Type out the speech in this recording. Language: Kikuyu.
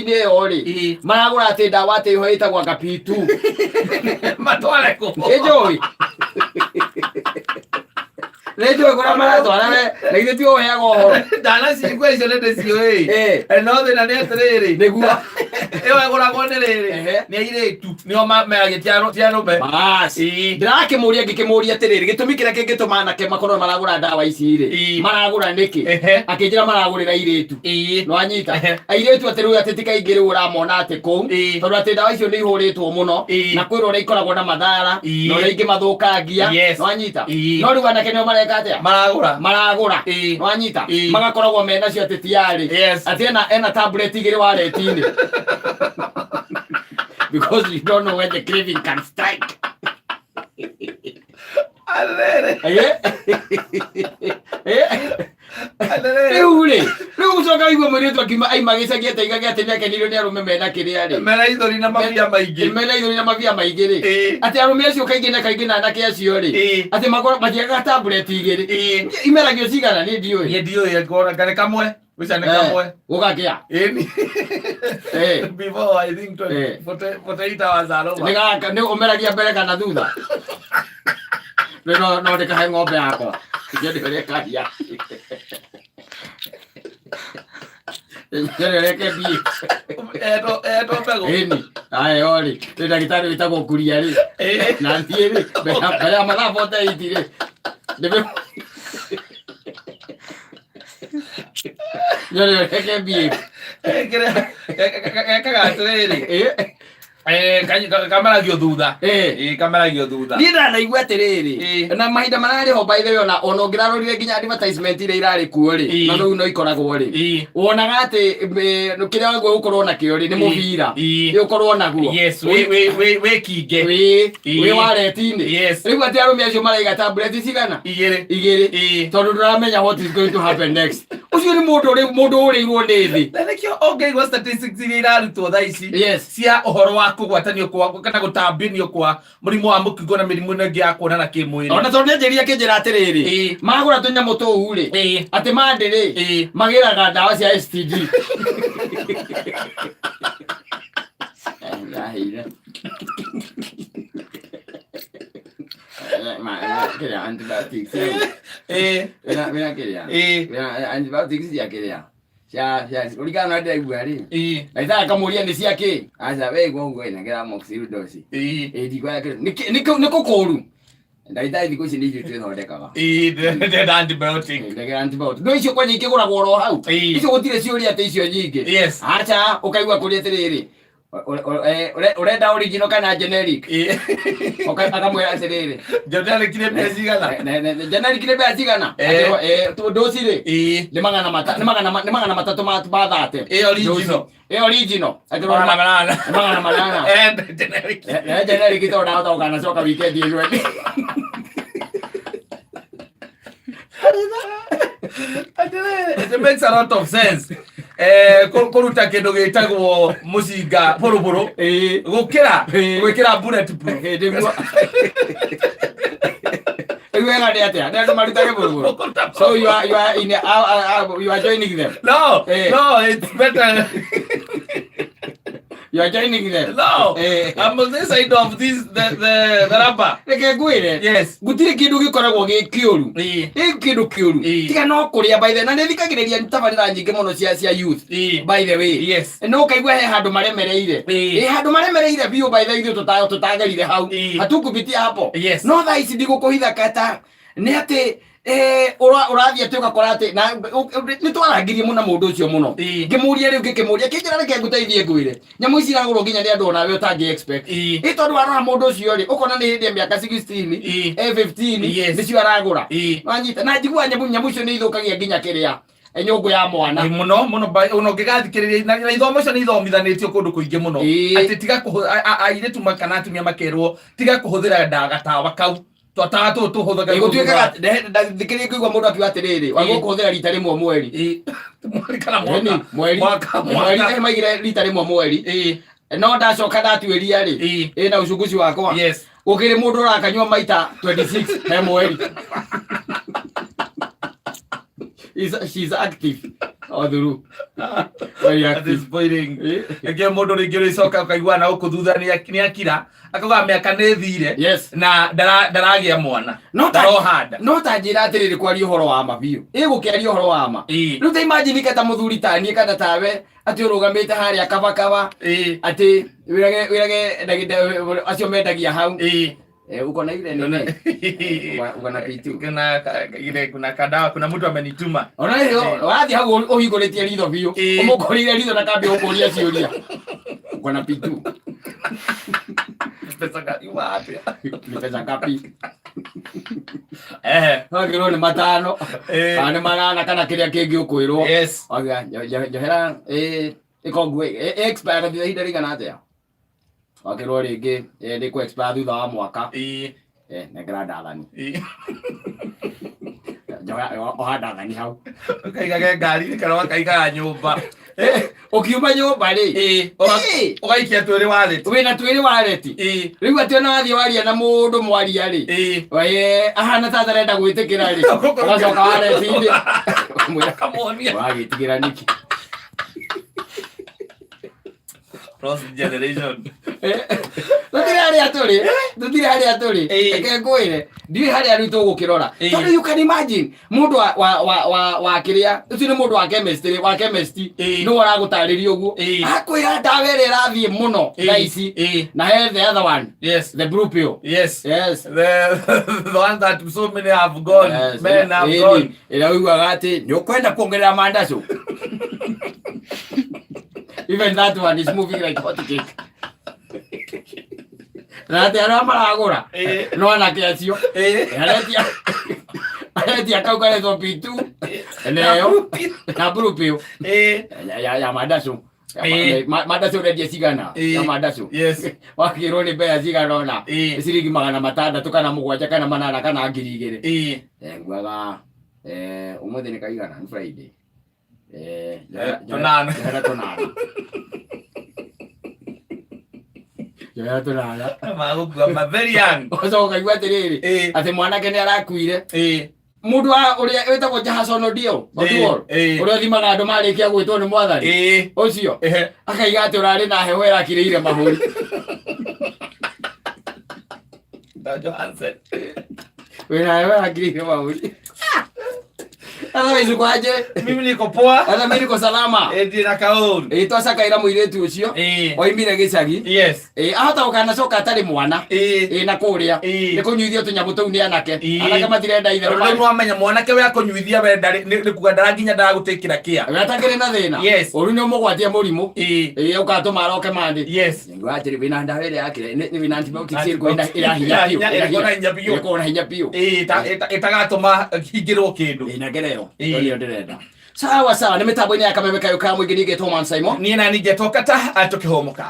ĩyo rĩ, maragũra atĩ ndawa atĩ ĩho ĩtagwo anga P2. Matware kũ? Nĩnjũĩ, nĩnjũĩ kũrĩa maratwara we, na ithuĩ tiwe ũheaga ũhoro. Ndanacigua icio nĩ ndĩciũĩ. No thĩna nĩ atĩrĩrĩ, ĩyo ĩgũragwo nĩ rĩrĩ, nĩ airĩtu nĩo meragia, ti arũme. Bas. Ndĩrakĩmũria, ngĩkĩmũria atĩrĩrĩ, gĩtũmi kĩrĩa kĩngĩtũma anake makorwo maragũra ndawa ici rĩ, maragũra nĩkĩ? Akĩnjĩra maragũrĩra airĩtu. Nĩwanyita? Airĩtu atĩ rĩu atĩ ti kaingĩ rĩu ũramona atĩ kũu, tondũ atĩ ndawa icio nĩ ihũrĩtwo mũno, na kwĩna ũrĩa ikoragwo na mathara, na ũrĩa ingĩ mathũkangia. Nĩwanyita? No rĩu anake nĩo mareka atĩa? Maragũra. Maragũra. Nĩwanyita? Magakoragwo menacio atĩ tiarĩ atĩ ena tablet igĩrĩ wareti-inĩ, because you don't know when the craving can strike. Atĩrĩrĩ. Atĩrĩrĩ. Rĩu rĩ, rĩu ũcoka wĩigua mũirĩtu akiuma aima gĩcagi ataigage atĩ nĩakenirio nĩ arũme mena kĩrĩa rĩ, mena ithũri na mabia maingĩ. Mena ithũri na mabia maingĩ rĩ, atĩ arũme acio kaingĩ na kaingĩ na anake acio rĩ, atĩ matiagaga tablet igĩrĩ. Imeragio cigana nĩ ndiũĩ. Niĩ ndiũĩ, ngona ngarĩ kamwe. Wica nĩ kamwe. Gũgakĩa. Ĩni. Before, I think, 20, 40, 48 hours are over. Nĩ gaka nĩ ũmeragia mbere kana thutha? Nĩ no ndĩkahe ng'ombe yakwa. Njene ũrĩa ĩkaria. Njene ũrĩa ĩkendie. Etwo mbegũ. Ĩni. Aya rĩ, nĩ ndagĩtarĩ wĩtagwo Kuria rĩ. Na niĩ rĩ, mbere ya mathaa 48 rĩ. Njene ũrĩa ĩkendie. Gekaga atĩrĩrĩ, kameragio thutha. Kameragio thutha. Niĩ ndanaigua atĩrĩrĩ, na mahinda mararĩ ho, by the way, ona ũngĩrarorire nginya advertisement iria irarĩ kuo rĩ, na rĩu no ikoragwo rĩ, wonaga atĩ kĩrĩa wagwo gũkorwo nakĩo rĩ, nĩ mũbira. Nĩ ũkorwo naguo. Yes, wĩ kinge. Wĩ wareti-inĩ. Rĩu atĩ arũme acio maraiga tablet cigana? Igĩrĩ. Igĩrĩ. Tondũ ndũramenya what is going to happen next. Ũcio nĩ mũndũ rĩu, mũndũ ũrĩirwo nĩ thĩ. Na nĩkĩo ũngĩigua statistics iria irarutwo thaa ici cia ũhoro wa kũgwatanio kwa kana gũtambinio kwa mũrimũ wa mũkingo na mĩrimũ ĩno ĩngĩ ya kuonana kĩmwĩrĩ. Ona tondũ nĩanjĩrire akĩnjĩra atĩrĩrĩ, magũra tũnyamũ tũu rĩ, atĩ mandĩ rĩ, magĩraga ndawa cia STD. Ndaheire. Kĩrĩa antibiotics. Wĩna kĩrĩa? Wĩna antibiotics cia kĩrĩa? Cia kũringana na ndĩraigua rĩ. Ndagĩtarĩ akamũria nĩ cia kĩ? Aca we igua ũguo ĩnengera amoxicillin dose. Ĩ ndikuoya kĩndũ. Nĩ kũ kũru? Ndagĩtarĩ, thikũ ici nĩ ithuĩ twĩthondekaga. Ndĩrenda antibiotic. Ndegera antibiotic. No icio kwanja ikĩgũragwo oro hau. Icio gũtirĩ ciũria atĩ icio nyingĩ. Aca ũkaigua kũrĩa atĩrĩrĩ, ũrenda original kana generic? Akamwĩra atĩrĩrĩ, Generic nĩ mbia cigana? Generic nĩ mbia cigana? Akĩrwo, ndũci rĩ, nĩ 300 ma 30. Original. Original. Akĩrwo, 800. Nĩ 800. Generic. Generic tondũ ndahota gũkanacoka weekend ĩyo ĩngĩ. Atĩrĩrĩ, it makes a lot of sense kũruta kĩndũ gĩtagwo mũcinga bũrũbũrũ gũkĩra gwĩkĩra bullet proof. Nĩguo. Rĩu wega nĩ atĩa? Nĩ andũ marutage bũrũbũrũ. So you are in you are joining them. No, no, it's better. You are joining them. No, I'm on this side of this the rubber. Reke ngwĩre. Gũtirĩ kĩndũ gĩkoragwo gĩ kĩũru. Ĩ kĩndũ kĩũru. Tiga no kũrĩa, by the, na nĩ thikagĩrĩria tabarĩra nyingĩ mũno cia youth. By the way. No ũkaigua he handũ maremereire. Ĩ handũ maremereire biũ, by the way, ithuĩ tũtagerire hau. Hatukupitia hapo. No thaa ici ndigũkũhitha kata nĩ atĩ ũrathiĩ atĩ ũgakora atĩ na nĩ twarangirie mũno mũndũ ũcio mũno. Ngĩmũria rĩu, ngĩkĩmũria, kĩnjĩra reke ngũteithie ngwĩre nyamũ ici iragũrwo nginya nĩ andũ onawe ũtangĩ expect. Ĩ tondũ warora mũndũ ũcio rĩ, ũkona nĩ hĩndĩ ya mĩaka 16, 15, nĩcio aragũra. Wanyita? Na njiguaga nyamũ icio nĩ ithũkagia nginya kĩrĩa, nyũngũ ya mwana. Ĩ, mũno mũno, ona ũngĩgathikĩrĩria na ithomo icio nĩ ithomithanĩtio kũndũ kũingĩ mũno. Atĩ tiga airĩtu kana atumia makerwo tiga kũhũthĩra gatawa kau, twatawa tũtũ tũhũthagĩra. Gũtuĩkaga thikĩrĩria ngũigua mũndũ akiuga atĩrĩrĩ, wagwo kũhũthĩra rita rĩmwe mweri. Mweri kana mwaka? Ĩni, mweri. Mwaka. Mweri. Mwaka. Maigire rita rĩmwe mweri. No ndacoka ndatuĩria rĩ, ĩna ucunguci wakwa, gũkĩrĩ mũndũ ũrakanyua maita 26 he mweri. She's active. O thuru. Very That active. is spoiling. Rĩngĩ mũndũ rĩngĩ ũrĩcoka ũkaigua na gũkũ thutha nĩ akira akauga mĩaka nĩ thire Yes. na ndaragĩa mwana No ta ndarohanda no ta njĩra atĩrĩrĩ kwaria ũhoro wa ma biũ. Ĩgũkĩaria ũhoro wa ma. Rĩu ta imagine ka ta mũthuri ta niĩ kana tawe atĩ ũrũgamĩte harĩa kabakaba atĩ wĩrage wĩrage ndagĩtarĩ acio mendagia hau. Uko na ile nini? Uko na P2. Kuna ile kuna kadawa kuna mtu amenituma. Ona hiyo wathi hau ũhingũrĩtie ritho biũ. Ũmũkũrĩire ritho na kambia gũkũria ciũria. Uko na P2. Pesa ngapi wapi? Ni pesa ngapi? Eh. Wagĩrwo nĩ matano. Kana nĩ manana kana kĩrĩa kĩngĩ ũkwĩrwo. Yes. Waga njohera ĩkongue expire thutha ihinda rĩigana atĩa? Wakĩrwo rĩngĩ nĩ kũ expire thutha wa mwaka. Nengera ndathani. Oha ndathani hau. Ũkaigage ngari kana ũgakaigaga nyũmba. Ũkiuma nyũmba rĩ. Ũgaikia twĩrĩ wallet. Wĩna twĩrĩ wallet. Rĩu atĩ ona wathiĩ waria na mũndũ mwaria rĩ. Ahana ta atarenda gwĩtĩkĩra rĩ. Ũgacoka wallet-inĩ. Ũkamuonia. Wagĩtigĩra nĩkĩ? Lost generation. Tũtirĩ harĩa tũrĩ. Tũtirĩ harĩa tũrĩ. Reke ngwĩre. Ndiũĩ harĩa rĩu tũgũkĩrora. Tondũ you can imagine mũndũ wa wa wa wa wa kĩrĩa ũcio nĩ mũndũ wa chemistry wa chemist nĩwe ũragũtarĩria ũguo. Akwĩra ndawa ĩrĩa ĩrathiĩ mũno thaa ici. Na he the other one. Yes. The blue pill. Yes. Yes. The one that so many have gone. Yes. Men have gone. Ĩrĩa ũiguaga atĩ nĩ ũkwenda kuongerera mandacu. Even that one is moving like hot cake. Na atĩ arĩa maragũra no anake acio aretia aretia kau karetwo P2 neyo na blue pill ya mandacu. Mandacu ũrendia cigana ya mandacu. Yes. Wakĩrwo nĩ mbeca cigana ũna ciringi 600 kana 7 kana 8 kana 2000. Nguaga ũmũthĩ nĩ kaigana nĩ Friday. Tũnana. Njohera tũnana. Njohera tũnana. Magũkua ma very young. Ũgacoka ũkaigua atĩrĩrĩ atĩ mwanake nĩ arakuire. Mũndũ wa ũrĩa wĩtagwo Jahason Odio Oduor ũrĩa ũthimaga andũ marĩkia gwĩtwo nĩ mwathani ũcio akaiga atĩ ũrarĩ na heho ĩrakirĩire mahũri. Johansen. Wĩna heho ĩrakirĩire mahũri. Otherwise uko aje? Mimi niko poa. Hata mimi niko salama. Ndirĩ na kaũru. Twacakaĩra mũirĩtu ũcio. Oimire gĩcagi. Yes. Ahota gũkanacoka atarĩ mwana. Na kũrĩa. Nĩ kũnyuithio tũnyamũ tũu nĩ anake. Anake matirenda itherũ. Rĩu nĩwamenya mwanake we akũnyuithia we ndarĩ nĩ kuga ndara nginya ndaragũtĩkĩra kĩa. We atakĩrĩ na thĩna. Yes. Ũru nĩ ũmũgwatie mũrimũ. Ũgatũma aroke mandĩ. Yes. Nĩngũa atĩrĩ wĩna ndawa ĩrĩa yakĩra nĩ wĩna antibiotics ĩrĩkũ ĩna ĩrahinya biũ. Ĩrahinya hinya biũ. Ĩkoragwo na hinya biũ. Ĩtagatũma hingĩrwo kĩndũ. Nengera ĩyo. Ĩyo nĩyo ndĩrenda. Sawa sawa, nĩ mĩtambo-inĩ ya kameme kayũ ka mũingĩ ningĩ Thomas Simon. Niĩ na ningĩ tokata tũkĩhũmũka.